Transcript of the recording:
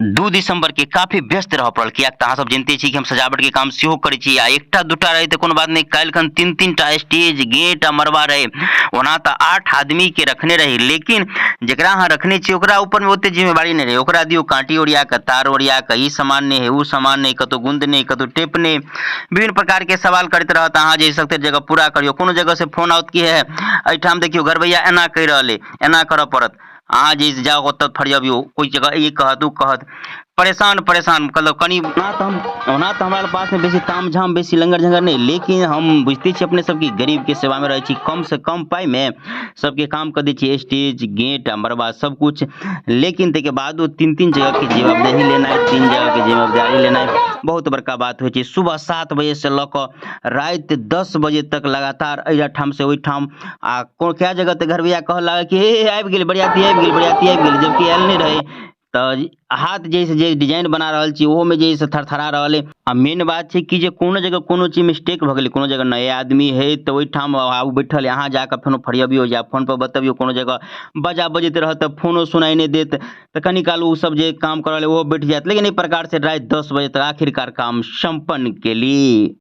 2 दिसंबर के काफी व्यस्त रहऽ पड़ल, कियाक तऽ अहाँ सब जनते छी कि हम सजावट के काम सेहो करै छी आ एकटा दूटा रहै तऽ कोनो बात नहि। काल्हि खन 3-3 टा स्टेज, गेट आ मड़बा रहै। ओना तऽ 8 आदमी के रखने रही, लेकिन जेकरा अहाँ रखने छी ओकरा ऊपर में ओते जिम्मेवारी नहि रहै। ओकरा दियौ काँटी ओरिया कऽ, तार ओरिया कऽ, ई सामान नहि है, ओ सामान नहि, कतौ गुंद नहि, कतौ टेप नहि, विभिन्न प्रकार के सवाल करैत रहत। अहाँ जे सकते जगह पूरा करियौ। कोनो जगह से फोन आओत कि हे एहिठाम देखियौ घरबैया एना कहि रहल अइ, एना करऽ पड़त। अहाँ जे जाउ ओतऽ फरियबियौ, कोइ जगह ई कहत, ओ कहत, परेशान परेशान मतलब कनि। ओना तऽ हमरा पासमे बेसी ताम झाम, बेसी लङ्गर झङ्गर नहि, लेकिन हम बुझिते छी अपने सब कि गरीबके सेवामे रहै छी। कमसँ कम पाइमे सबके काम कऽ दै छी, स्टेज, गेट आ मड़बा सब किछु। लेकिन ताहिके बादो 3-3 जगहके जवाबदेही लेनाइ, 3 जगहके जिम्मेदारी लेनाइ बहुत बड़का बात होइ छै। सुबह 7 बजेसँ लऽ कऽ राति 10 बजे तक लगातार एहि ठामसँ ओहिठाम आ कए जगह तऽ घरबैया कहऽ लागल कि हे आबि गेल बरियाती, आबि गेल बरियाती, आबि गेल, जबकि आयल नहि रहै। तऽ हाथ जे से जे डिजाइन बना रहल छी, ओहोमे जे से थरथरा रहल अइ। आ मेन बात छै कि जे कोनो जगह कोनो चीज मिस्टेक भऽ गेलै, कोनो जगह नया आदमी हइ तऽ ओहिठाम आबू बैठल, अहाँ जाकऽ फेनो फरियबियौ या फोनपर बतबियौ। कोनो जगह बाजा बजैत रहत तऽ फोनो सुनाइ नहि देत, तऽ कनी काल ओ सब जे काम कऽ रहल ओहो बैठ जायत। लेकिन एहि प्रकारसँ राति 10 बजे तक आखिरकार काम सम्पन्न केली।